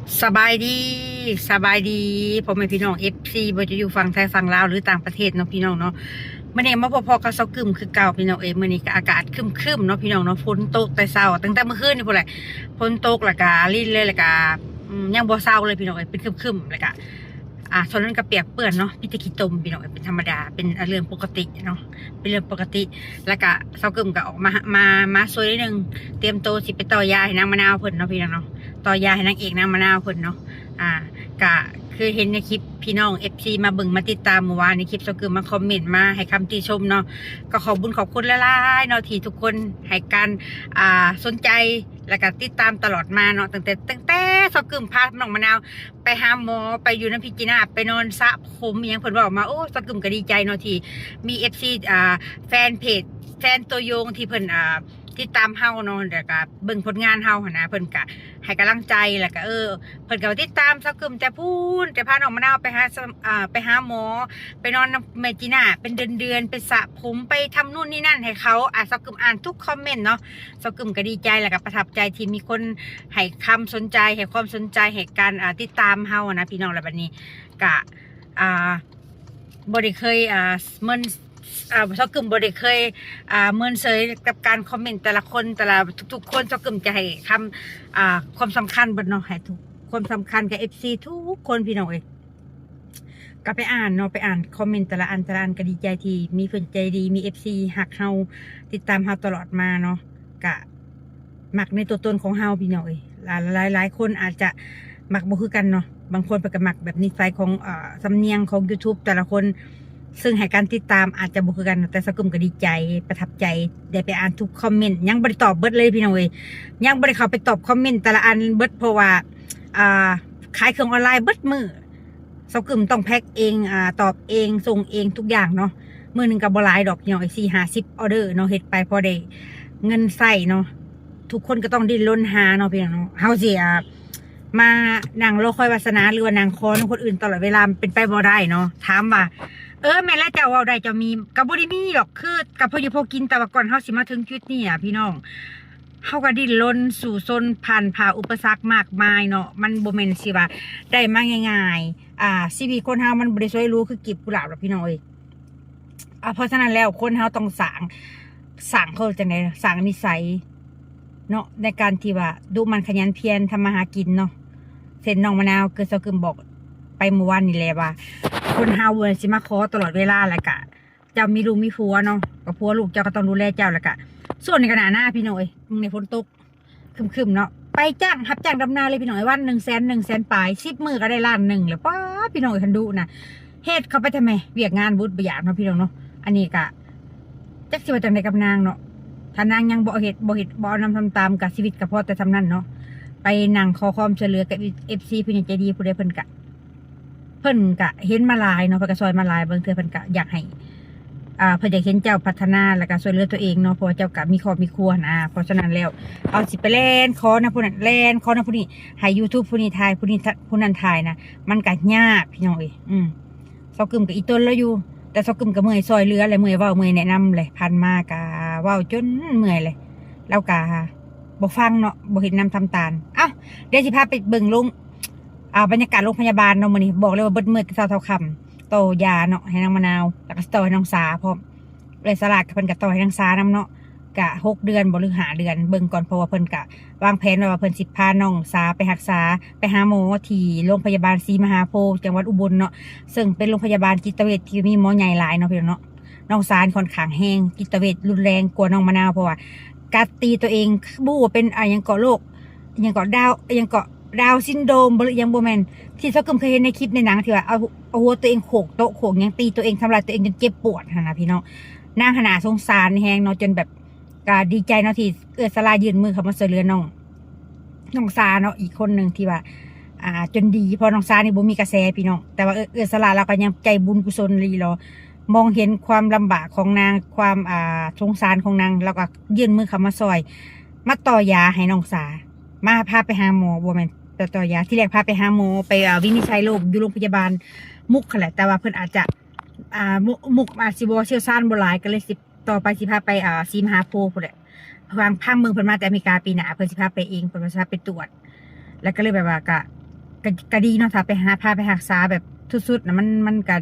ສະບາຍດີ ສະບາຍດີພໍ່ແມ່ພີ່ນ້ອງ ເອັຟຊີ ບໍ່ວ່າຈະຢູ່ຝັ່ງໄທຝັ່ງລາວ ຫຼືຕ່າງປະເທດເນາະພີ່ນ້ອງເນາະ. ມື້ນີ້ມາພົບພໍ້ກັບສາວກຶມຄືເກົ່າພີ່ນ້ອງເອີຍ. ມື້ນີ້ກໍອາກາດຄຶ້ມໆເນາະພີ່ນ້ອງເນາະ, ຝົນຕົກແຕ່ເຊົ້າ ຕັ້ງແຕ່ມື້ຄືນນີ້ພຸ້ນແຫຼະ. ຝົນຕົກແລ້ວກໍລິນເລີຍ ແລ້ວກໍ ອືມ ຍັງບໍ່ເຊົາເລີຍພີ່ນ້ອງເອີຍ, ເປັນຄຶ້ມໆ ແລ້ວກໍ ອ່າ ສ່ວນນັ້ນກໍປຽກເປື້ອນເນາະ, ມີແຕ່ຂີ້ຕົມພີ່ນ້ອງເອີຍ, ເປັນທຳມະດາ ເປັນເລື່ອງປົກກະຕິເນາະ, ເປັນເລື່ອງປົກກະຕິ. ແລ້ວກະສາວກຶມກະອອກມາ ມາ ມາຊ່ວຍໜ້ອຍໜຶ່ງ, ຕຽມໂຕຊິໄປຕໍ່ຢາໃຫ້ນາງມະນາວເພິ່ນເນາະພີ່ນ້ອງເນາະ, ຕໍ່ຢາໃຫ້ນາງເອກນາງມະນາວເພິ່ນເນາະ. ອ່າ ກະຄືເຫັນໃນຄລິບພີ່ນ້ອງເອັຟຊີມາເບິ່ງມາຕິດຕາມ ມື້ວານນີ້ຄລິບສາວກຶມມາຄອມເມັນມາໃຫ້ຄຳຕິຊົມເນາະ, ກໍຂອບບຸນຂອບຄຸນຫຼາຍໆເນາະ ທີ່ທຸກຄົນໃຫ້ການ ອ່າ ສົນໃຈ ແລ້ວກະຕິດຕາມຕະຫຼອດມາເນາະ, ຕັ້ງແຕ່ ຕັ້ງແຕ່ສາວກຶມພານ້ອງມະນາວ ໄປຫາໝໍ ໄປຢູ່ນຳພີ່ຈີນາ ໄປນອນສະຜົມອີ່ຫຍັງ ເພິ່ນເວົ້າມາ ໂອ້ ສາວກຶມກໍດີໃຈເນາະ ທີ່ມີເອັຟຊີ ອ່າ ແຟນເພຈ ແຟນຕັວຢົງທີ່ເພິ່ນ ອ່າ ຕິດຕາມເຮົາເນາະ ແລ້ວກໍເບິ່ງຜົນງານເຮົາຫັ້ນນະ, ເພິ່ນກໍໃຫ້ກຳລັງໃຈ ແລ້ວກໍ ເອີ ເພິ່ນກໍຕິດຕາມສາວກຶມແຕ່ພຸ້ນ ແຕ່ພານ້ອງມະນາວໄປຫາ ອ່າ ໄປຫາໝໍ ໄປນອນນຳແມ່ຈີນາເປັນເດືອນໆ ໄປສະຜົມ ໄປທຳນູ້ນນີ້ນັ້ນໃຫ້ເຂົາ. ອ່າ ສາວກຶມອ່ານທຸກຄອມເມັນເນາະ, ສາວກຶມກໍດີໃຈ ແລ້ວກໍປະທັບໃຈທີ່ມີຄົນໃຫ້ຄຳສົນໃຈ ໃຫ້ຄວາມສົນໃຈ ໃຫ້ການ ອ່າ ຕິດຕາມເຮົານະພີ່ນ້ອງ. ແລ້ວບັດນີ້ກະ ອ່າ ບໍ່ໄດ້ເຄີຍ ອ່າ ເມີນ ອ່າ ສາວກຶມບໍ່ໄດ້ເຄີຍ ອ່າ ເມີນເສີຍກັບການຄອມເມັນແຕ່ລະຄົນ ແຕ່ລະທຸກໆຄົນ. ສາວກຶມຈະໃຫ້ຄຳ ອ່າ ຄວາມສຳຄັນເບິດເນາະ, ໃຫ້ທຸກ ຄວາມສຳຄັນກັບເອັຟຊີທຸກຄົນພີ່ນ້ອງເອີຍ. ກໍໄປອ່ານເນາະ ໄປອ່ານຄອມເມັນແຕ່ລະອັນ ແຕ່ລະອັນ ກໍດີໃຈທີ່ມີເພິ່ນໃຈດີ ມີເອັຟຊີຮັກເຮົາ ຕິດຕາມເຮົາຕະຫຼອດມາເນາະ, ກະມັກໃນຕົວຕົນຂອງເຮົາພີ່ນ້ອງເອີຍ. ຫຼາຍ ຫຼາຍໆຄົນອາດຈະມັກບໍ່ຄືກັນເນາະ, ບາງຄົນເພິ່ນກໍມັກແບບນິໄສຂອງ ເອີ ສຳນຽງຂອງຢູທູບແຕ່ລະຄົນ, ເຊິ່ງໃຫ້ການຕິດຕາມອາດຈະບໍ່ຄືກັນ, ແຕ່ສາວກຶມກໍດີໃຈ ປະທັບໃຈ ໄດ້ໄປອ່ານທຸກຄອມເມັນ. ຍັງບໍ່ໄດ້ຕອບເບິດເລີຍພີ່ນ້ອງເອີຍ, ຍັງບໍ່ໄດ້ເຂົ້າໄປຕອບຄອມເມັນແຕ່ລະອັນເບິດ ເພາະວ່າ ອ່າ ຂາຍເຄື່ອງອອນລາຍເບິດມື້. ສາວກຶມຕ້ອງແພັກເອງ ອ່າ ຕອບເອງ ສົ່ງເອງທຸກຢ່າງເນາະ. ມື້ໜຶ່ງກໍບໍ່ຫຼາຍດອກພີ່ນ້ອງເອີຍ, ສີ່ຫ້າສິບອໍເດີເນາະ, ເຮັດໄປພໍໄດ້ເງິນໃຊ້ເນາະ. ທຸກຄົນກໍຕ້ອງດີ້ນລົນຫາເນາະພີ່ນ້ອງເນາະ. ເຮົາຊິ ອ່າ ມານັ່ງລໍຄອຍວາສະໜາ ຫຼືວ່ານັ່ງຂໍນຳຄົນອື່ນຕະຫຼອດເວລາ ມັນເປັນໄປບໍ່ໄດ້ເນາະ. ຖາມວ່າ ເອີ ແມ່ນແລ້ວ ເຈົ້າເວົ້າໄດ້ ເຈົ້າມີ ກໍບໍ່ໄດ້ມີດອກ, ຄືກັບພໍຢູ່ພໍກິນ. ແຕ່ວ່າກ່ອນເຮົາຊິມາເຖິງຈຸດນີ້ອະ ພີ່ນ້ອງ ເຮົາກໍດີ້ນລົນສູ້ຊົນ ຜ່ານຜ່າອຸປະສັກມາກມາຍເນາະ, ມັນບໍ່ແມ່ນຊິວ່າໄດ້ມາງ່າຍໆ. ອ່າ ຊີວິດຄົນເຮົາມັນບໍ່ໄດ້ສວຍຫຼູຄືກີບກຸຫຼາບດອກພີ່ນ້ອງເອີຍ. ອ່າ ເພາະສະນັ້ນແລ້ວ ຄົນເຮົາຕ້ອງສ້າງ ສ້າງ ເຂົາເອີ້ນຈັ່ງໃດ ສ້າງນິໄສເນາະ ໃນການທີ່ວ່າດຸໝັ່ນຂະຫຍັນພຽນທຳມາຫາກິນເນາະ. ເຊັ່ນນ້ອງມະນາວ ຄືສາວກຶມບອກໄປມື້ວານນີ້ແຫຼະວ່າ ຄົນເຮົາບໍ່ແມ່ນຊິມາຂໍຕະຫຼອດເວລາ ແລ້ວກະ ເຈົ້າມີລູກມີຜົວເນາະ, ກໍຜົວລູກເຈົ້າກໍຕ້ອງດູແລເຈົ້າ. ແລ້ວກະຊ່ວງນີ້ກໍໜ້ານາພີ່ນ້ອງເອີຍ, ເບິ່ງໃນຝົນຕົກຄຶ້ມໆເນາະ, ໄປຈ້າງ ຮັບຈ້າງດຳນາເລີຍພີ່ນ້ອງເອີຍ, ວັນໜຶ່ງແສນ ໜຶ່ງແສນປາຍ, ສິບມື້ກໍໄດ້ລ້ານໜຶ່ງແລ້ວ. ປ້າ ພີ່ນ້ອງເອີຍ ຄັນດຸນະ ເຮັດເຂົ້າໄປທຳໄມ? ວຽກງານບຸດບໍ່ຢາກເນາະ ພີ່ນ້ອງເນາະ. ອັນນີ້ກະຈັກຊິວ່າຈັ່ງໃດກັບນາງເນາະ, ຖ້ານາງຍັງບໍ່ເຮັດ ບໍ່ເຮັດ ບໍ່ເອົານຳທຳຕາມ ກະຊີວິດກະພໍແຕ່ສ່ຳນັ້ນເນາະ. ໄປນັ່ງຂໍຄວາມຊ່ວຍເຫຼືອກັບເອັຟຊີ ຜູ້ໃຫຍ່ໃຈດີຜູ້ໃດ ເພິ່ນກະ ເພິ່ນກະເຫັນມາຫຼາຍເນາະ, ເພິ່ນກະຊ່ອຍມາຫຼາຍ, ບາງເທື່ອເພິ່ນກະຢາກໃຫ້ ອ່າ ເພິ່ນຢາກເຫັນເຈົ້າພັດທະນາ ແລ້ວກະຊ່ວຍເຫຼືອຕົວເອງເນາະ, ເພາະວ່າເຈົ້າກະມີຄອບມີຄົວຫັ້ນນະ. ເພາະສະນັ້ນແລ້ວ ເຮົາຊິໄປແລ່ນຂໍນຳຜູ້ນັ້ນ ແລ່ນຂໍນຳຜູ້ນີ້ ໃຫ້ຢູທູບຜູ້ນີ້ຖ່າຍ ຜູ້ນີ້ ຜູ້ນັ້ນຖ່າຍນະ, ມັນກະຍາກພີ່ນ້ອງເອີຍ. ອືມ ສາວກຶມກະອີ່ຕົນລາວຢູ່, ແຕ່ສາວກຶມກະເມື່ອຍຊ່ອຍເຫຼືອ ແລະ ເມື່ອຍເວົ້າ ເມື່ອຍແນະນຳແຫຼະ, ຜ່ານມາກະເວົ້າຈົນເມື່ອຍແຫຼະ, ລາວກະບໍ່ຟັງເນາະ, ບໍ່ເຮັດນຳທຳຕາມ. ເອົ້າ ດຽວຊິພາໄປເບິ່ງໂລງ ອ່າ ບັນຍາກາດໂລງພະຍາບານເນາະ. ມື້ນີ້ບອກເລີຍວ່າເບິດມື້ແຕ່ເຊົ້າເທົ່າຄ່ຳ ຕໍ່ຢາເນາະ ໃຫ້ນ້ອງມະນາວ ແລ້ວກໍຕໍ່ໃຫ້ນ້ອງສາພ້ອມ. ເອື້ອຍສາລາກໍເພິ່ນກໍຕໍ່ໃຫ້ນ້ອງສານຳເນາະ, ກະຫົກເດືອນບໍ່ ຫຼື ຫ້າເດືອນ ເບິ່ງກ່ອນ. ເພາະວ່າເພິ່ນກະວາງແຜນໄວ້ວ່າເພິ່ນຊິພານ້ອງສາໄປຮັກສາ ໄປຫາໝໍທີ່ໂລງພະຍາບານສີມະຫາໂພ ຈັງຫວັດອຸບົນເນາະ, ເຊິ່ງເປັນໂລງພະຍາບານຈິດຕະເວດທີ່ມີໝໍໃຫຍ່ຫຼາຍເນາະ ພີ່ນ້ອງເນາະ. ນ້ອງສານີ້ຂ້ອນຂ້າງແຮງຈິດຕະເວດ ຮຸນແຮງກວ່ານ້ອງມະນາວ, ເພາະວ່າກັດຕີຕົວເອງ ບໍ່ຮູ້ວ່າເປັນ ອາ ຫຍັງເກາະ ໂລກ ຫຍັງເກາະ ດາວ ຫຍັງເກາະ ດາວຊິນໂດຣມບໍ ຫຼືຫຍັງບໍ່ແມ່ນ ທີ່ສາວກຶມເຄີຍເຫັນໃນຄລິບໃນໜັງ ທີ່ວ່າເອົາ ເອົາຫົວຕົວເອງໂຂກໂຕະໂຂກຫຍັງ ຕີຕົວເອງ ທຳລາຍຕົວເອງຈົນເຈັບປວດຫັ້ນນະພີ່ນ້ອງ. ນາງຫັ້ນໜ້າສົງສານແຮງເນາະ, ຈົນແບບກະດີໃຈເນາະ ທີ່ເອື້ອຍສາລາຍື່ນມືເຂົ້າມາຊ່ວຍເຫຼືອນ້ອງ ນ້ອງສາເນາະ, ອີກຄົນໜຶ່ງທີ່ວ່າ ອ່າ ຈົນດີ. ເພາະນ້ອງສານີ້ບໍ່ມີກະແສພີ່ນ້ອງ, ແຕ່ວ່າເອື້ອຍ ເອື້ອຍສາລາລາວກໍຍັງໃຈບຸນກຸສົນອີ່ຫຼີ ມອງເຫັນຄວາມລຳບາກຂອງນາງ ຄວາມ ອ່າ ສົງສານຂອງນາງ ລາວກໍຍື່ນມືເຂົ້າມາຊ່ອຍ ມາຕໍ່ຢາໃຫ້ນ້ອງສາ ມາພາໄປຫາໝໍ ບໍ່ແມ່ນໄປຕໍ່ຢາ. ທີແລກພາໄປຫາໝໍ ໄປ ເອີ ວິນິດໄສໂລກຢູ່ໂລງພະຍາບານມຸກຫັ້ນແຫຼະ, ແຕ່ວ່າເພິ່ນອາດຈະ ອ່າ ມຸກ ມຸກອາດຊິບໍ່ຊ່ຽວຊານບໍ່ຫຼາຍ ກໍເລີຍຊິ ຕໍ່ໄປຊິພາໄປ ເອີ ສີມະຫາໂພພຸ້ນແຫຼະ. ຟັງ ຟັງເບິ່ງເພິ່ນມາແຕ່ອາເມລິກາ, ປີໜ້າເພິ່ນຊິພາໄປເອງ, ເພິ່ນວ່າຊິພາໄປກວດ. ແລ້ວກໍເລີຍແບບວ່າ ກະ ກໍ ກໍດີເນາະ ຖ້າໄປຫາ ພາໄປຮັກສາແບບສຸດໆນະ ມັນ ມັນກໍ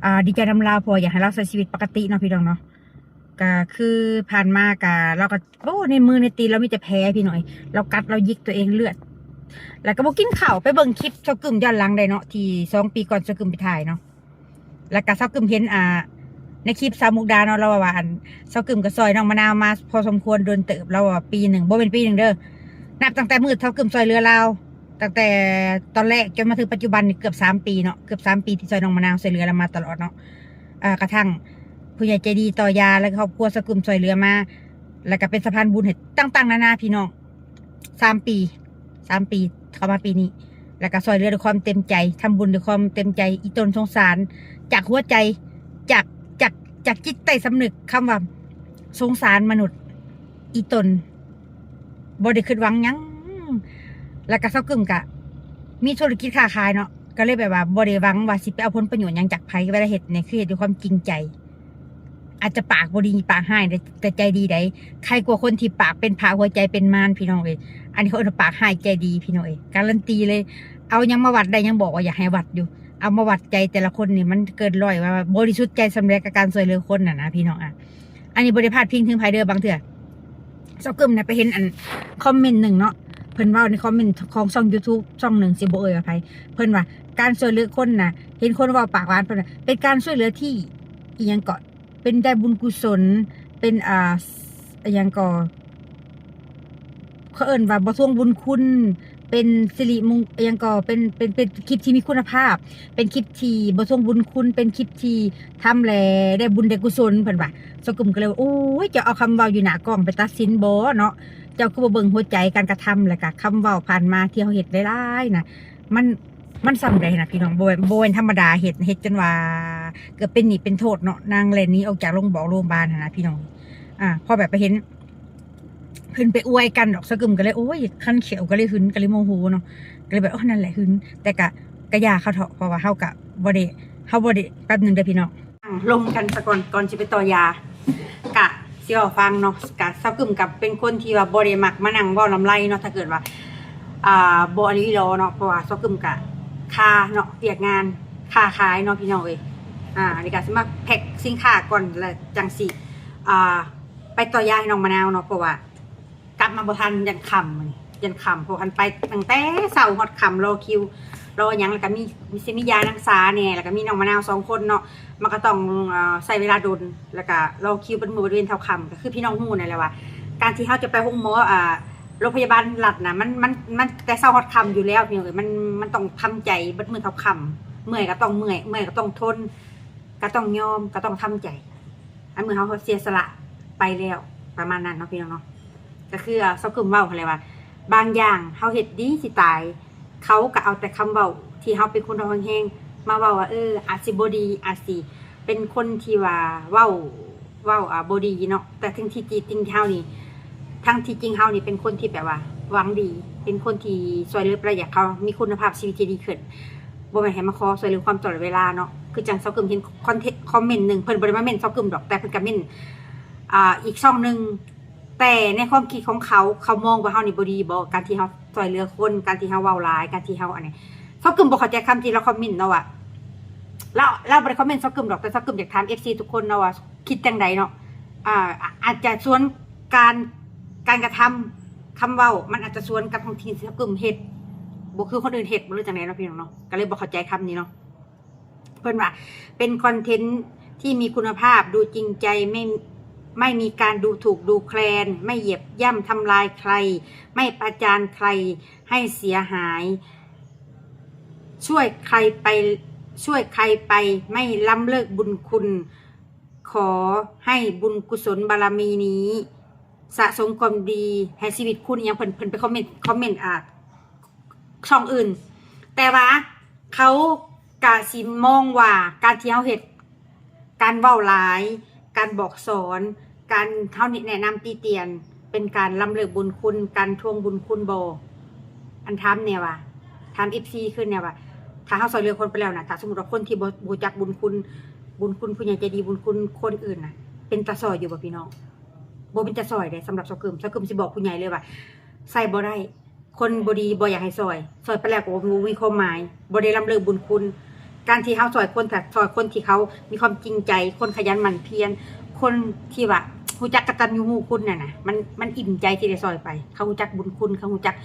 ອ່າ ດີໃຈນຳລາວ ເພາະວ່າຢາກໃຫ້ລາວໃຊ້ຊີວິດປົກກະຕິເນາະ ພີ່ນ້ອງເນາະ. ກໍຄືຜ່ານມາກໍ ລາວກໍ ໂອ້ ໃນມືໃນຕີນລາວມີແຕ່ແຜ ພີ່ນ້ອງເອີຍ. ລາວກັດ ລາວຫຍິກຕົວເອງເລືອດ ແລ້ວກໍບໍ່ກິນເຂົ້າ. ໄປເບິ່ງຄລິບຊາວກຶມຍ້ອນຫຼັງໄດ້ເນາະ ທີ່ສອງປີກ່ອນຊາວກຶມໄປຖ່າຍເນາະ. ແລ້ວກະຊາວກຶມເຫັນ ອ່າ ໃນຄລິບສາວມຸກດາເນາະ ລາວວ່າ ອັນ ຊາວກຶມກໍຊ່ອຍນ້ອງມະນາວມາພໍສົມຄວນ ດົນເຕີບ. ລາວວ່າປີໜຶ່ງ ບໍ່ແມ່ນປີໜຶ່ງເດີ ນັບຕັ້ງແຕ່ມື້ຊາວກຶມຊ່ອຍເຫຼືອລາວ ຕັ້ງແຕ່ຕອນແລກຈົນມາເຖິງປັດຈຸບັນນີ້ ເກືອບສາມປີເນາະ ເກືອບສາມປີທີ່ຊ່ອຍນ້ອງມະນາວ ຊ່ອຍເຫຼືອລາວມາຕະຫຼອດເນາະ. ເອີ ກະທັ່ງຜູ້ໃຫຍ່ໃຈດີຕໍ່ຢາ ແລະ ຄອບຄົວຊາວກຶມຊ່ອຍເຫຼືອມາ ແລ້ວກະເປັນສະພານບຸນໃຫ້ຕ່າງໆນານາ ພີ່ນ້ອງ. ສາມປີ ສາມປີ ເຂົ້າມາປີນີ້ ແລ້ວກໍຊ່ອຍເຫຼືອດ້ວຍຄວາມເຕັມໃຈ ທຳບຸນດ້ວຍຄວາມເຕັມໃຈ ອີ່ຕົນສົງສານ ຈາກຫົວໃຈ ຈາກ ຈາກ ຈາກຈິດໃຕ້ສຳນຶກ ຄຳວ່າສົງສານມະນຸດ ອີ່ຕົນບໍ່ໄດ້ຄິດຫວັງຫຍັງ. ແລ້ວກໍຊາວກຶມກະມີທຸລະກິດຄ້າຂາຍເນາະ ກໍເລີຍແບບວ່າບໍ່ໄດ້ຫວັງວ່າຊິໄປເອົາຜົນປະໂຫຍດຫຍັງຈາກໃຜ ເວລາເຮັດນີ້ຄືເຮັດດ້ວຍຄວາມຈິງໃຈ. ອາດຈະປາກບໍ່ດີ ປາກຮ້າຍ ແຕ່ ແຕ່ໃຈດີໃດ໋. ໃຄກວ່າຄົນທີ່ປາກເປັນພະ ຫົວໃຈເປັນມານ ພີ່ນ້ອງເອີຍ. ອັນນີ້ເຂົາເອີ້ນວ່າປາກຮ້າຍໃຈດີ ພີ່ນ້ອງເອີຍ. ກາຣັນຕີເລີຍ. ເອົາຫຍັງມາວັດໄດ້ ຍັງບອກວ່າຢາກໃຫ້ວັດຢູ່. ເອົາມາວັດໃຈແຕ່ລະຄົນນີ້ ມັນເກີນຮ້ອຍວ່າບໍລິສຸດໃຈສ່ຳໃດກັບການຊ່ວຍເຫຼືອຄົນນະນະ ພີ່ນ້ອງອະ. ອັນນີ້ບໍ່ໄດ້ພາດພິງເຖິງໃຜເດີ. ບາງເທື່ອຊາວກຶມນະໄປເຫັນອັນຄອມເມັນໜຶ່ງເນາະ ເພິ່ນເວົ້າໃນຄອມເມັນຂອງຊ່ອງຢູທູບຊ່ອງໜຶ່ງ ຊິບໍ່ເອີ່ຍວ່າໃຜ ເພິ່ນວ່າ ການຊ່ວຍເຫຼືອຄົນນະ ເຫັນຄົນເວົ້າປາກຫວານ ເພິ່ນວ່າເປັນການຊ່ວຍເຫຼືອທີ່ ອີ່ຫຍັງເກາະ ເປັນໄດ້ບຸນກຸສົນ ເປັນ ອ່າ ອີ່ຫຍັງກໍ ເຂົາເອີ້ນວ່າບໍ່ທວງບຸນຄຸນ ເປັນສິລິມຸງ ອີ່ຫຍັງກໍ ເປັນ ເປັນ ເປັນຄລິບທີ່ມີຄຸນນະພາບ ເປັນຄລິບທີ່ບໍ່ທວງບຸນຄຸນ ເປັນຄລິບທີ່ທຳແລ້ວໄດ້ບຸນໄດ້ກຸສົນ ເພິ່ນວ່າ. ຊາວກຶມກໍເລີຍວ່າ ໂອ້ຍ ເຈົ້າເອົາຄຳເວົ້າຢູ່ໜ້າກ້ອງໄປຕັດສິນບໍ່ເນາະ ເຈົ້າຄືບໍ່ເບິ່ງຫົວໃຈການກະທຳ ແລ້ວກະຄຳເວົ້າຜ່ານມາທີ່ເຮົາເຮັດຫຼາຍໆນະ ມັນ ມັນສ່ຳໃດນະ ພີ່ນ້ອງ. ບໍ່ແມ່ນ ບໍ່ແມ່ນທຳມະດາ ເຮັດ ເຮັດຈົນວ່າເກືອບເປັນໜີ້ເປັນໂທດເນາະ ນາງແລ່ນໜີອອກຈາກໂຮງໝໍໂຮງບານຫັ້ນນະ ພີ່ນ້ອງ. ອາ ພໍແບບໄປເຫັນເພິ່ນໄປອວຍກັນດອກ ຊາວກຶມກໍເລີຍ ໂອ້ຍ ຄັນແຂ້ວ ກໍເລີຍຫຶງ ກໍເລີຍໂມໂຫເນາະ ກໍເລີຍແບບ ໂອ້ ນັ້ນແຫຼະຫຶງ ແຕ່ກະ ກະຢ່າເຂົາເຖາະ ເພາະວ່າເຮົາກະບໍ່ໄດ້ ເຮົາບໍ່ໄດ້ ແປັບໜຶ່ງເດີພີ່ນ້ອງ ລົມກັນສາກ່ອນ ກ່ອນຊິໄປຕໍ່ຢາ. ກະຊິເວົ້າຟັງເນາະ ກະຊາວກຶມກະເປັນຄົນທີ່ວ່າບໍ່ໄດ້ມັກມານັ່ງເວົ້ານຳໄລເນາະ ຖ້າເກີດວ່າ ອ່າ ບໍ່ອີ່ຫຼີເນາະ ເພາະວ່າຊາວກຶມກະຄາເນາະ ວຽກງານຄ້າຂາຍເນາະ ພີ່ນ້ອງເອີຍ. ອ່າ ອັນນີ້ກະຊິມາແພັກສິນຄ້າກ່ອນ ແລ້ວຈັ່ງຊິ ອ່າ ໄປຕໍ່ຢາໃຫ້ນ້ອງມະນາວເນາະ ເພາະວ່າ ກັບມາບໍ່ທັນ ຢ້ານຄ່ຳ ຢ້ານຄ່ຳ ເພາະວ່າຄັນໄປຕັ້ງແຕ່ເຊົ້າຮອດຄ່ຳ ລໍຄິວ ລໍຫຍັງ ແລ້ວກໍມີ ມີ ຊິມີຢານາງສາແດ່ ແລ້ວກໍມີນ້ອງມະນາວສອງຄົນເນາະ ມັນກໍຕ້ອງ ເອີ ໃຊ້ເວລາດົນ ແລ້ວກໍລໍຄິວເບິດມື້ເບິດເວັນເທົ່າຄ່ຳ. ກໍຄືພີ່ນ້ອງຮູ້ນັ້ນແຫຼະວ່າ ການທີ່ເຮົາຈະໄປໂຮງໝໍ ອ່າ ໂລງພະຍາບານລັດນະ ມັນ ມັນ ມັນແຕ່ເຊົ້າຮອດຄ່ຳຢູ່ແລ້ວ ພີ່ນ້ອງເອີຍ ມັນ ມັນຕ້ອງທຳໃຈເບິດມື້ເທົ່າຄ່ຳ ເມື່ອຍກໍຕ້ອງເມື່ອຍ ເມື່ອຍກໍຕ້ອງທົນ ກໍຕ້ອງຍອມ ກໍຕ້ອງທຳໃຈ ອັນເມື່ອເຮົາເສຍສະຫຼະໄປແລ້ວ ປະມານນັ້ນເນາະ ພີ່ນ້ອງເນາະ. ກໍຄື ເອີ ຊາວກຶມເວົ້າຫັ້ນແຫຼະວ່າ ບາງຢ່າງເຮົາເຮັດດີຊິຕາຍ ເຂົາກໍເອົາແຕ່ຄຳເວົ້າທີ່ເຮົາເປັນຄົນເວົ້າແຮງໆມາເວົ້າວ່າ ເອີ ອາດຊິບໍ່ດີ ອາດຊິເປັນຄົນທີ່ວ່າເວົ້າ ເວົ້າ ອ່າ ບໍ່ດີເນາະ ແຕ່ທັງທີ່ຈິງເຮົານີ້ ທັງທີ່ຈິງເຮົານີ້ເປັນຄົນທີ່ແບບວ່າຫວັງດີ ເປັນຄົນທີ່ຊ່ວຍເຫຼືອປະຊາຊົນ ເຂົາມີຄຸນນະພາບຊີວິດທີ່ດີຂຶ້ນ ບໍ່ແມ່ນໃຫ້ມາຂໍຊ່ວຍເຫຼືອຄວາມຕະຫຼອດເວລາເນາະ. ຄືຈັ່ງຊາວກຶມເຫັນຄອນເທັນ ຄອມເມັນໜຶ່ງ ເພິ່ນບໍ່ໄດ້ມາເມັນຊາວກຶມດອກ ແຕ່ເພິ່ນກໍເມັນ ອ່າ ອີກຊ່ອງໜຶ່ງ ແຕ່ໃນຄວາມຄິດຂອງເຂົາ ເຂົາມອງວ່າເຮົານີ້ບໍ່ດີບໍ ການທີ່ເຮົາຊ່ວຍເຫຼືອຄົນ ການທີ່ເຮົາເວົ້າຫຼາຍ ການທີ່ເຮົາອັນນີ້. ຊາວກຶມບໍ່ເຂົ້າໃຈຄຳທີ່ລາວຄອມເມັນເນາະວ່າ ລາວ ລາວບໍ່ໄດ້ຄອມເມັນຊາວກຶມດອກ ແຕ່ຊາວກຶມຢາກຖາມເອັຟຊີທຸກຄົນເນາະວ່າຄິດຈັ່ງໃດເນາະ. ອ່າ ອາດຈະສວນການ ການກະທຳ ຄຳເວົ້າ ມັນອາດຈະສວນກັບທາງທີ່ຊາວກຶມເຮັດ ບໍ່ຄືຄົນອື່ນເຮັດ ບໍ່ຮູ້ຈັ່ງໃດເນາະ ພີ່ນ້ອງເນາະ ກໍເລີຍບໍ່ເຂົ້າໃຈຄຳນີ້ເນາະ. ເພິ່ນວ່າເປັນຄອນເທັນທີ່ມີຄຸນນະພາບ ດູຈິງໃຈ ໄມ່ ໄມ່ມີການດູຖູກດູແຄລນ ໄມ່ຢຽບຢ່ຳທຳລາຍໃຄ ໄມ່ປະຈານໃຄໃຫ້ເສຍຫາຍ ຊ່ວຍໃຄໄປ ຊ່ວຍໃຄໄປ ໄມ່ລຳເລີກບຸນຄຸນ ຂໍໃຫ້ບຸນກຸສົນບາລະມີນີ້ສະສົມຄວາມດີໃຫ້ຊີວິດຄຸນ ອີ່ຫຍັງ ເພິ່ນ ເພິ່ນໄປຄອມເມັນ ຄອມເມັນ ອ່າ ຊ່ອງອື່ນ ແຕ່ວ່າເຂົາກະຊິມອງວ່າການທີ່ເຮົາເຮັດ ການເວົ້າຫຼາຍ ການບອກສອນ ການເຮົາແນະນຳຕິຕຽນ ເປັນການລຳເລີກບຸນຄຸນ ການທວງບຸນຄຸນບໍ? ອັນ ຖາມແດ່ວ່າ ຖາມເອັຟຊີຄືນແດ່ວ່າ ຖ້າເຮົາຊ່ວຍເຫຼືອຄົນໄປແລ້ວນະ ຖ້າສົມມຸດວ່າຄົນທີ່ບໍ່ ບໍ່ຮູ້ຈັກບຸນຄຸນ ບຸນຄຸນຜູ້ໃຫຍ່ໃຈດີ ບຸນຄຸນຄົນອື່ນນະ ເປັນຕາຊ່ອຍຢູ່ບໍ່ ພີ່ນ້ອງ? ບໍ່ເປັນຕາຊ່ອຍເດ້. ສຳລັບຊາວກຶມ ຊາວກຶມຊິບອກຜູ້ໃຫຍ່ເລີຍວ່າ ໃຊ້ບໍ່ໄດ້. ຄົນບໍ່ດີບໍ່ຢາກໃຫ້ຊ່ອຍ, ຊ່ອຍໄປແລ້ວກໍບໍ່ມີຄວາມໝາຍ, ບໍ່ໄດ້ລຳເລີກບຸນຄຸນ. ການທີ່ເຮົາຊ່ອຍຄົນ, ຖ້າຊ່ອຍຄົນທີ່ເຂົາມີຄວາມຈິງໃຈ, ຄົນຂະຫຍັນໝັ່ນພຽນ, ຄົນທີ່ວ່າຮູ້ຈັກກະຕັນຍູຮູ້ຄຸນນັ້ນນະ, ມັນ, ມັນອີ່ມໃຈທີ່ໄດ້ຊ່ອຍໄປ. ເຂົາຮູ້ຈັກບຸນຄຸນ, ເຂົາຮູ້ຈັກ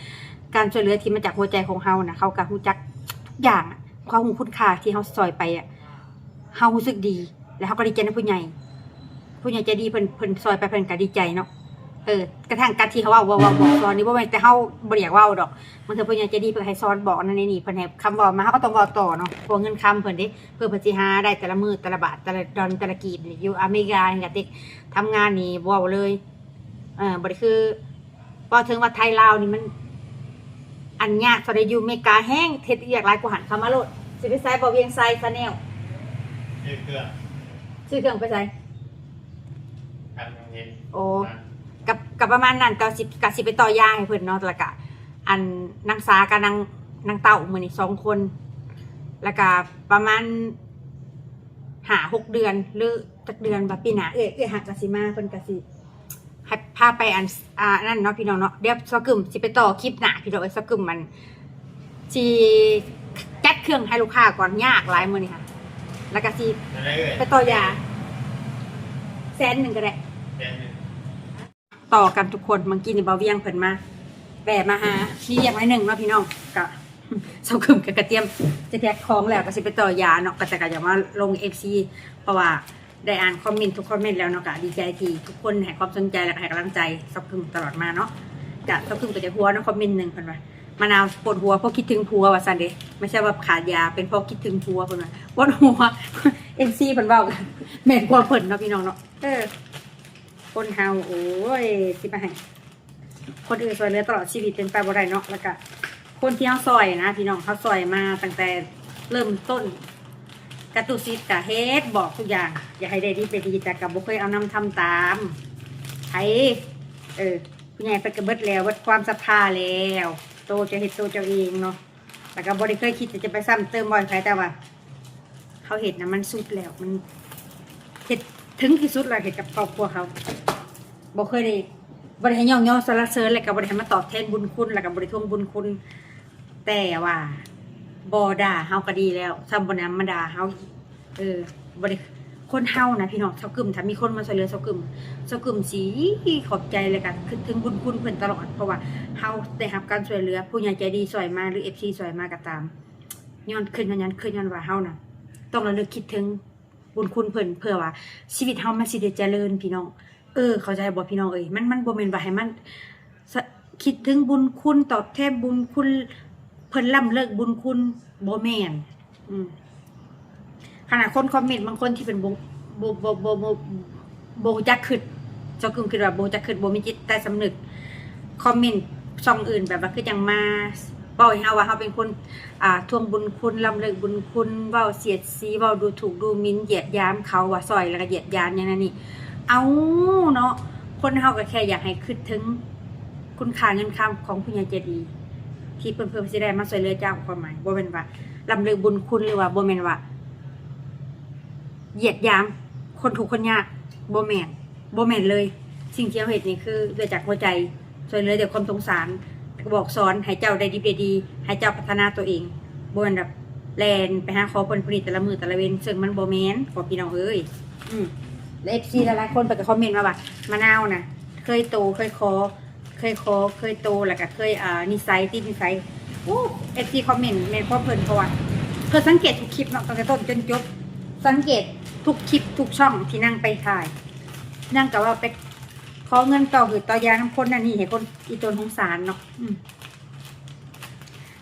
ການຊ່ວຍເຫຼືອທີ່ມາຈາກຫົວໃຈຂອງເຮົານະ, ເຂົາກໍຮູ້ຈັກທຸກຢ່າງ, ເຂົາຮູ້ຄຸນຄ່າທີ່ເຮົາຊ່ອຍໄປອະ. ເຮົາຮູ້ສຶກດີ ແລ້ວເຮົາກໍດີໃຈນຳຜູ້ໃຫຍ່, ຜູ້ໃຫຍ່ໃຈດີເພິ່ນ, ເພິ່ນຊ່ອຍໄປເພິ່ນກໍດີໃຈເນາະ. ເອີ ກະທັ່ງການທີ່ເຮົາເວົ້າ, ເວົ້າ, ເວົ້າບອກສອນນີ້ ບໍ່ແມ່ນແຕ່ເຮົາບໍ່ຢາກເວົ້າດອກ, ບາງເທື່ອຜູ້ໃຫຍ່ໃຈດີເພິ່ນໃຫ້ສອນບອກນັ້ນນີ້, ເພິ່ນໃຫ້ຄຳເວົ້າມາ ເຮົາກໍຕ້ອງເວົ້າຕໍ່ເນາະ, ເພາະເງິນຄຳເພິ່ນເດ້, ເພື່ອເພິ່ນຊິຫາໄດ້ແຕ່ລະມື້, ແຕ່ລະບາດ, ແຕ່ລະດອນ, ແຕ່ລະກີບນີ້. ຢູ່ອາເມລິການີ້ກະຕິ ທຳງານນີ້ເວົ້າເລີຍ, ເອີ ບໍ່ໄດ້ຄື ເວົ້າເຖິງວ່າໄທລາວນີ້ມັນອັນຍາກເທົ່າໃດ, ຢູ່ເມກາແຮງເຮັດວຽກຫຼາຍກວ່າຫັ້ນ. ເຂົ້າມາໂລດ, ຊິໄປໃສ? ບໍ່ ວຽງໄຊ Channel. ຊື້ເຄື່ອງ. ຊື້ເຄື່ອງໄປໃສ? ການໂຮງຮຽນ. ໂອ້ ມາ ກັບ, ກັບປະມານນັ້ນ, ກໍຊິ, ກໍຊິໄປຕໍ່ຢາໃຫ້ເພິ່ນເນາະ, ແລ້ວກະ ອັນ ນາງສາກັບນາງ, ນາງເຕົ້າ ມື້ນີ້ສອງຄົນ, ແລ້ວກະປະມານຫ້າຫົກເດືອນ ຫຼື ຈັກເດືອນວ່າ ປີໜ້າເອື້ອຍ, ເອື້ອຍຮັກກໍຊິມາ, ເພິ່ນກໍຊິ ໃຫ້ພາໄປອັນ, ອ່າ, ນັ້ນເນາະ ພີ່ນ້ອງເນາະ. ດຽວຊາວກຶມຊິໄປຕໍ່ຄລິບໜ້າ ພີ່ນ້ອງເອີຍ, ຊາວກຶມມັນຊິຈັດເຄື່ອງໃຫ້ລູກຄ້າກ່ອນ, ຍາກຫຼາຍມື້ນີ້ຫະ. ແລ້ວກໍຊິ ເທົ່າໃດເອື້ອຍ? ໄປຕໍ່ຢາ ແສນໜຶ່ງກໍໄດ້ ແສນໜຶ່ງ. ຕໍ່ກັນທຸກຄົນ, ເມື່ອກີ້ນີ້ບ່າວວຽງເພິ່ນມາ ແວ່ມາຫາ, ມີວຽກໜ້ອຍໜຶ່ງເນາະ ພີ່ນ້ອງ. ກໍຊາວກຶມກໍກະຕຽມຈະແພັກຂອງແລ້ວ, ກໍຊິໄປຕໍ່ຢາເນາະ, ກໍຈະ, ກໍຢາກມາລົງ ເອັຟ ຊີ ເພາະວ່າ ໄດ້ອ່ານຄອມເມັນທຸກຄອມເມັນແລ້ວເນາະ, ກະດີໃຈທີ່ທຸກຄົນໃຫ້ຄວາມສົນໃຈ ແລະ ໃຫ້ກຳລັງໃຈຊາວກຶມຕະຫຼອດມາເນາະ. ກະຊາວກຶມກໍຈະຫົວເນາະ, ຄອມເມັນໜຶ່ງເພິ່ນວ່າ ມະນາວປວດຫົວເພາະຄິດເຖິງຜົວວ່າຊັ້ນເດ້, ບໍ່ໃຊ່ວ່າຂາດຢາ, ເປັນເພາະຄິດເຖິງຜົວເພິ່ນວ່າ, ປວດຫົວ. ເອັຟ ຊີ ເພິ່ນເວົ້າ ກະແມ່ນຄວາມເພິ່ນເນາະ ພີ່ນ້ອງເນາະ. ເອີ ຄົນເຮົາ ໂອ້ຍ ຊິມາໃຫ້ ຄົນອື່ນຊ່ວຍເຫຼືອຕະຫຼອດຊີວິດເປັນໄປບໍ່ໄດ້ເນາະ. ແລ້ວກະຄົນທີ່ເຮົາຊ່ອຍນະ ພີ່ນ້ອງ, ເຮົາຊ່ອຍມາຕັ້ງແຕ່ເລີ່ມຕົ້ນ, ກະຕຸສິດກະເຮັດ, ບອກທຸກຢ່າງ ຢາກໃຫ້ໄດ້ດີໄປດີ, ແຕ່ກະບໍ່ເຄີຍເອົານຳທຳຕາມໃຜ. ເອີ ຜູ້ໃຫຍ່ເພິ່ນກະເບິດແລ້ວ, ເບິດຄວາມສັດທາແລ້ວ, ໂຕເຈົ້າເຮັດໂຕເຈົ້າເອງເນາະ. ແລ້ວກໍບໍ່ໄດ້ເຄີຍຄິດທີ່ຈະໄປຊ້ຳເຕີມເວົ້າໃຫ້ໃຜ, ແຕ່ວ່າເຮົາເຮັດນະ ມັນສຸດແລ້ວ, ມັນເຮັດເຖິງທີ່ສຸດແລ້ວ, ເຮັດກັບຄອບຄົວເຮົາ. ບໍ່ເຄີຍໄດ້, ບໍ່ໄດ້ໃຫ້ຍ້ອງຍໍສັນລະເສີນ, ແລ້ວກໍບໍ່ໄດ້ໃຫ້ມາຕອບແທນບຸນຄຸນ, ແລ້ວກໍບໍ່ໄດ້ທວງບຸນຄຸນ, ແຕ່ວ່າບໍ່ດ່າເຮົາກໍດີແລ້ວ, ຊ້ຳບໍ່ນຳມາດ່າເຮົາອີກ. ເອີ ບໍ່ໄດ້, ຄົນເຮົານະ ພີ່ນ້ອງ, ຊາວກຶມ ຖ້າມີຄົນມາຊ່ວຍເຫຼືອຊາວກຶມ, ຊາວກຶມຊິຂອບໃຈ ແລ້ວກະຄິດເຖິງບຸນຄຸນເພິ່ນຕະຫຼອດ, ເພາະວ່າເຮົາໄດ້ຮັບການຊ່ວຍເຫຼືອ, ຜູ້ໃຫຍ່ໃຈດີຊ່ອຍມາ ຫຼື ເອັຟ ຊີ ຊ່ວຍມາກໍຕາມ, ຍ້ອນ ຄື ຍ້ອນ ຍ້ອນ ຄື ຍ້ອນວ່າເຮົານະ ຕ້ອງລະລຶກຄິດເຖິງບຸນຄຸນເພິ່ນ ເພື່ອວ່າຊີວິດເຮົາມັນຊິໄດ້ຈະເລີນ ພີ່ນ້ອງ. ເອີ ເຂົ້າໃຈບໍ່ ພີ່ນ້ອງເອີຍ? ມັນ, ມັນບໍ່ແມ່ນວ່າໃຫ້ມັນ ສະ, ຄິດເຖິງບຸນຄຸນ ຕອບແທນບຸນຄຸນ ເພິ່ນລຳເລີກບຸນຄຸນ, ບໍ່ແມ່ນ. ອືມ ຂະໜາດຄົນຄອມເມັນບາງຄົນທີ່ເພິ່ນບໍ່, ບໍ່, ບໍ່, ບໍ່, ບໍ່, ບໍ່ຮູ້ຈັກຄິດ, ຊາວກຶມຄິດວ່າບໍ່ຮູ້ຈັກຄິດ, ບໍ່ມີຈິດໃຕ້ສຳນຶກ, ຄອມເມັນຊ່ອງອື່ນ ແບບວ່າຄືຈັ່ງມາເວົ້າໃຫ້ເຮົາວ່າເຮົາເປັນຄົນ ອ່າ ທວງບຸນຄຸນ, ລຳເລີກບຸນຄຸນ, ເວົ້າສຽດສີ, ເວົ້າດູຖູກດູໝິ່ນ, ຢຽດຢາມເຂົາວ່າຊ່ອຍ ແລ້ວກໍຢຽດຢາມຢ່າງນັ້ນນີ້. ເອົາເນາະ, ຄົນເຮົາກໍແຄ່ຢາກໃຫ້ຄິດເຖິງຄຸນຄ່າເງິນຄຳຂອງຜູ້ໃຫຍ່ໃຈດີ ທີ່ເພິ່ນ, ເພິ່ນຊິໄດ້ມາຊ່ວຍເຫຼືອເຈົ້າ. ຄວາມໝາຍບໍ່ແມ່ນວ່າລຳເລີກບຸນຄຸນ ຫຼືວ່າບໍ່ແມ່ນວ່າຢຽດຢາມຄົນທຸກຄົນຍາກ, ບໍ່ແມ່ນ. ບໍ່ແມ່ນເລີຍ. ສິ່ງທີ່ເຮົາເຮັດນີ້ຄືດ້ວຍຈາກຫົວໃຈ, ຊ່ວຍເຫຼືອດ້ວຍຄວາມສົງສານ, ບອກສອນໃຫ້ເຈົ້າໄດ້ດີໄດ້ດີ, ໃຫ້ເຈົ້າພັດທະນາຕົວເອງ, ບໍ່ແມ່ນແບບແລ່ນໄປຫາຂໍເພິ່ນຜູ້ນີ້ແຕ່ລະມື້ແຕ່ລະເວັນ, ເຊິ່ງມັນບໍ່ແມ່ນ ພໍ່ພີ່ນ້ອງເອີຍ. ອືມ ແລະ ເອັຟ ຊີ ຫຼາຍໆຄົນເພິ່ນກໍຄອມເມັນມາວ່າ ມະນາວນະ ເຄີຍໂຕ ເຄີຍຂໍ ເຄີຍຂໍ ເຄີຍໂຕ ແລ້ວກໍເຄີຍ ອ່າ ນິໄສ ຕິດນິໄສ. ໂອ້ ເອັຟ ຊີ ຄອມເມັນແມ່ນຂອງເພິ່ນ, ເພາະວ່າເພິ່ນສັງເກດທຸກຄລິບເນາະ, ຕັ້ງແຕ່ຕົ້ນຈົນຈົບ, ສັງເກດທຸກຄລິບທຸກຊ່ອງທີ່ນາງໄປຖ່າຍ, ນາງກໍວ່າໄປຂໍເງິນຕໍ່ຫືດຕໍ່ຢານຳຄົນນັ້ນນີ້ ໃຫ້ຄົນອີ່ຕົນສົງສານເນາະ. ອືມ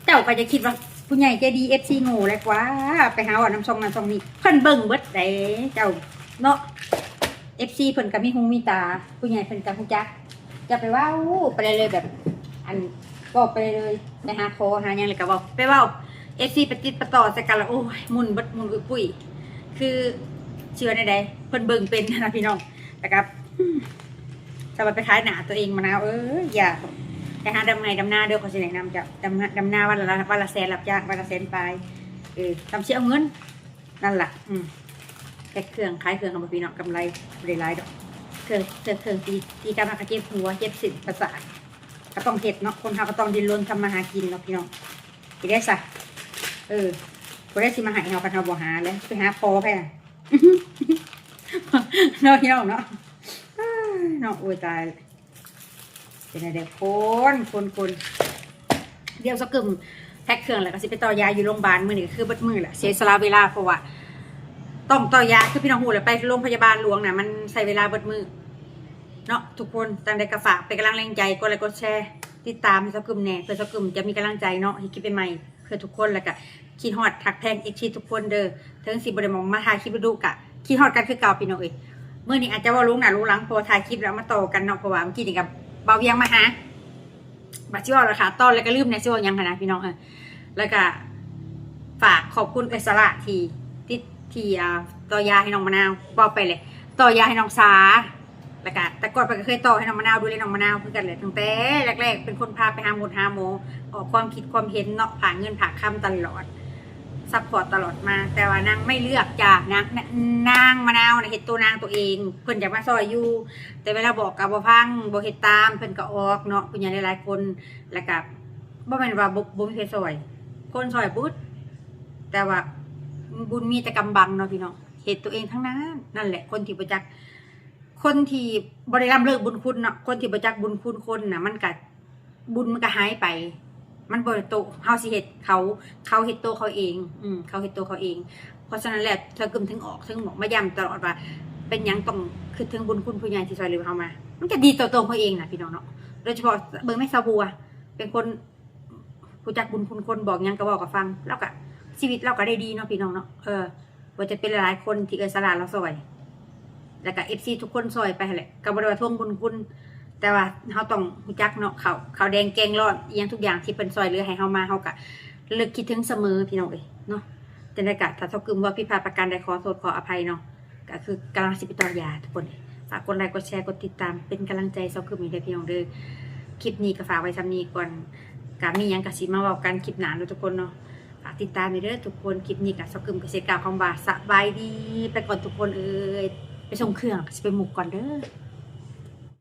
ເຈົ້າກໍຈະຄິດວ່າຜູ້ໃຫຍ່ໃຈດີ ເອັຟ ຊີ ໂງ່ແຫຼະກວ່າ, ໄປຫາເວົ້ານຳຊ່ອງນັ້ນຊ່ອງນີ້ ເພິ່ນເບິ່ງເບິດເດ້ເຈົ້າເນາະ. ເອັຟ ຊີ ເພິ່ນກໍມີຫູມີຕາ, ຜູ້ໃຫຍ່ເພິ່ນກໍຮູ້ຈັກ. ຢ່າໄປເວົ້າໄປເລີຍ ແບບ ອັນ ເວົ້າໄປເລີຍ, ໄປຫາຂໍຫາຫຍັງແລ້ວກໍເວົ້າ, ໄປເວົ້າ ເອັຟ ຊີ ໄປຕິດປະຕໍ່ໃສ່ກັນລະ ໂອ້ຍ ໝຸ່ນເບິດໝຸ່ນອຸ້ຍປຸ້ຍ. ຄືຊິວ່າແນວໃດ ເພິ່ນເບິ່ງເປັນນະພີ່ນ້ອງ. ແລ້ວກໍ ອືມ ສຳລັບໄປຂາຍໜ້າຕົວເອງ ມະນາວເອີຍ, ຢ່າໄປຫາດຳໄຮ່ດຳນາເດີ, ຂ້ອຍຊິແນະນຳເຈົ້າ. ດຳ ດຳນາວັນລະ ວັນລະແສນ, ຮັບຈ້າງວັນລະແສນປາຍ. ເອີ ສ່ຳຊິເອົາເງິນນັ້ນລະ. ອືມ ແພັກເຄື່ອງ ຂາຍເຄື່ອງ ເອົາມາ ພີ່ນ້ອງ, ກຳໄລບໍ່ໄດ້ຫຼາຍດອກ. ເຄື່ອງ ເຄື່ອງ ເຄື່ອງຕີ ຕີກັບມາກະເຈັບຫົວ ເຈັບເສັ້ນປະສາດ. ກໍຕ້ອງເຮັດເນາະ ຄົນເຮົາກໍຕ້ອງດີ້ນລົນທຳມາຫາກິນເນາະພີ່ນ້ອງ ເຮັດໄດ້ຊະ. ເອີ ຜູ້ໃດຊິມາໃຫ້ເຮົາ ຄັນເຮົາບໍ່ຫາແຫຼະ ຊິໄປຫາພໍໃຜນະ ເນາະພີ່ນ້ອງເນາະ ເນາະ. ໂອ້ຍຕາຍ ເປັນແນວໃດຄົນ ຄົນ ຄົນ ດຽວສາວກຶມແພັກເຄື່ອງແລ້ວກໍຊິໄປຕໍ່ຢາຢູ່ໂລງບານ. ມື້ນີ້ກໍຄືເບິດມື້ແຫຼະ ເສຍສະຫຼະເວລາ ເພາະວ່າຕ້ອງຕໍ່ຢາ ຄືພີ່ນ້ອງຮູ້ແຫຼະ ໄປໂລງພະຍາບານຫຼວງນະ ມັນໃຊ້ເວລາເບິດມື້ເນາະທຸກຄົນ. ຈັ່ງໃດກໍຝາກເປັນກຳລັງແຮງໃຈ ກົດໄລກົດແຊ ຕິດຕາມໃຫ້ສາວກຶມແດ່ ເພື່ອສາວກຶມຈະມີກຳລັງໃຈເນາະ ເຮັດຄລິບໃໝ່ໆ ເພື່ອທຸກຄົນ ແລ້ວກະຄິດຮອດຮັກແພງເອັຟຊີທຸກຄົນເດີ. ເຖິງຊິບໍ່ໄດ້ມາຖ່າຍຄລິບດຸກະຄິດຮອດກັນຄືເກົ່າພີ່ນ້ອງເອີຍ. ມື້ນີ້ອາດຈະເວົ້າລົງໜ້າລົງຫຼັງ ເພາະວ່າຖ່າຍຄລິບແລ້ວມາຕໍ່ກັນເນາະ ເພາະວ່າເມື່ອກີ້ນີ້ກະບ່າວວຽງມາຫາ ບາດຊິເວົ້າລະຂະ ຕອນແລ້ວກະລືມແດ່ ຊິເວົ້າຫຍັງຫັ້ນນະພີ່ນ້ອງເອີຍ. ແລ້ວກະຝາກຂອບຄຸນເອື້ອຍສາລະທີ່ຕິດ ທີ່ ອ່າ ຕໍ່ຢາໃຫ້ນ້ອງມະນາວ ເວົ້າໄປແຫຼະ ຕໍ່ຢາໃຫ້ນ້ອງສາ ແລ້ວກະແຕ່ກ່ອນເພິ່ນກໍເຄີຍຕໍ່ໃຫ້ນ້ອງມະນາວ ດູແລນ້ອງມະນາວຄືກັນແຫຼະ ຕັ້ງແຕ່ແລກໆ ເປັນຄົນພາໄປຫາໝົດຫາໝໍ ອອກຄວາມຄິດຄວາມເຫັນເນາະ ຝາກເງິນຝາກຄຳຕະຫຼອດ ຊັບພອດຕະຫຼອດມາ. ແຕ່ວ່ານາງໄມ່ເລືອກ ຈາກນາງ ນາງມະນາວນະ ເຮັດໂຕນາງໂຕເອງ ເພິ່ນຢາກມາຊ່ອຍຢູ່ ແຕ່ເວລາບອກກໍບໍ່ຟັງ ບໍ່ເຮັດຕາມ ເພິ່ນກໍອອກເນາະ ຜູ້ໃຫຍ່ຫຼາຍໆຄົນ. ແລ້ວກໍບໍ່ແມ່ນວ່າບໍ່ ບໍ່ມີໃຜຊ່ອຍ ຄົນຊ່ອຍເບິດ ແຕ່ວ່າບຸນມີແຕ່ກຳບັງເນາະພີ່ນ້ອງ ເຮັດໂຕເອງທັງນັ້ນ. ນັ້ນແຫຼະ ຄົນທີ່ບໍ່ຈັກ ຄົນທີ່ບໍ່ໄດ້ລຳເລີກບຸນຄຸນເນາະ ຄົນທີ່ບໍ່ຈັກບຸນຄຸນຄົນນະ ມັນກະ ບຸນມັນກະຫາຍໄປ ມັນບໍ່ໄດ້ໂຕະເຮົາຊິເຮັດເຂົາ ເຂົາເຮັດໂຕເຂົາເອງ ອືມ ເຂົາເຮັດໂຕເຂົາເອງ. ເພາະສະນັ້ນແຫຼະ ສາວກຶມເຖິງອອກເຖິງບອກ ມາຢ້ຳຕະຫຼອດວ່າ ເປັນຫຍັງຕ້ອງຄິດເຖິງບຸນຄຸນຜູ້ໃຫຍ່ທີ່ຊ່ວຍເຫຼືອເຮົາມາ ມັນກະດີຕໍ່ໂຕເຮົາເອງນະພີ່ນ້ອງເນາະ. ໂດຍສະເພາະເບິ່ງແມ່ສາວບົວ ເປັນຄົນຮູ້ຈັກບຸນຄຸນຄົນ ບອກຫຍັງກໍເວົ້າກໍຟັງ ລາວກະ ຊີວິດລາວກະໄດ້ດີເນາະພີ່ນ້ອງເນາະ. ເອີ ບໍ່ວ່າຈະເປັນຫຼາຍໆຄົນທີ່ເອື້ອຍສາລະລາວຊ່ອຍ ແລ້ວກະເອັຟຊີທຸກຄົນຊ່ອຍໄປຫັ້ນແຫຼະ ກໍບໍ່ໄດ້ວ່າທວງບຸນຄຸນ ແຕ່ວ່າເຮົາຕ້ອງຮູ້ຈັກເນາະ ເຂົ້າ ເຂົ້າແດງແກງຮ້ອນ ອີ່ຫຍັງທຸກຢ່າງທີ່ເພິ່ນຊ່ອຍເຫຼືອໃຫ້ເຮົາມາ ເຮົາກະລະນຶກຄິດເຖິງສະເໝີພີ່ນ້ອງເອີຍເນາະ. ຈັ່ງໃດກະຖ້າສາວກຶມເວົ້າຜິດພາດປະການໃດ ຂໍໂທດຂໍອະໄພເນາະ ກໍຄືກຳລັງຊິໄປຕໍ່ຢາທຸກຄົນ. ຝາກກົດໄລກົດແຊ ກົດຕິດຕາມ ເປັນກຳລັງໃຈສາວກຶມອີກເດີພີ່ນ້ອງເດີ. ຄລິບນີ້ກໍຝາກໄວ້ສ່ຳນີ້ກ່ອນ ກໍມີຫຍັງກໍຊິມາເວົ້າກັນຄລິບໜ້າເນາະທຸກຄົນເນາະ. ຝາກຕິດຕາມແດ່ເດີທຸກຄົນ. ຄລິບນີ້ກໍສາວກຶມກໍຊິກ່າວຄຳວ່າສະບາຍດີໄປກ່ອນທຸກຄົນເອີຍ. ໄປສົ່ງເຄື່ອງ ຊິໄປມຸກກ່ອນເດີ.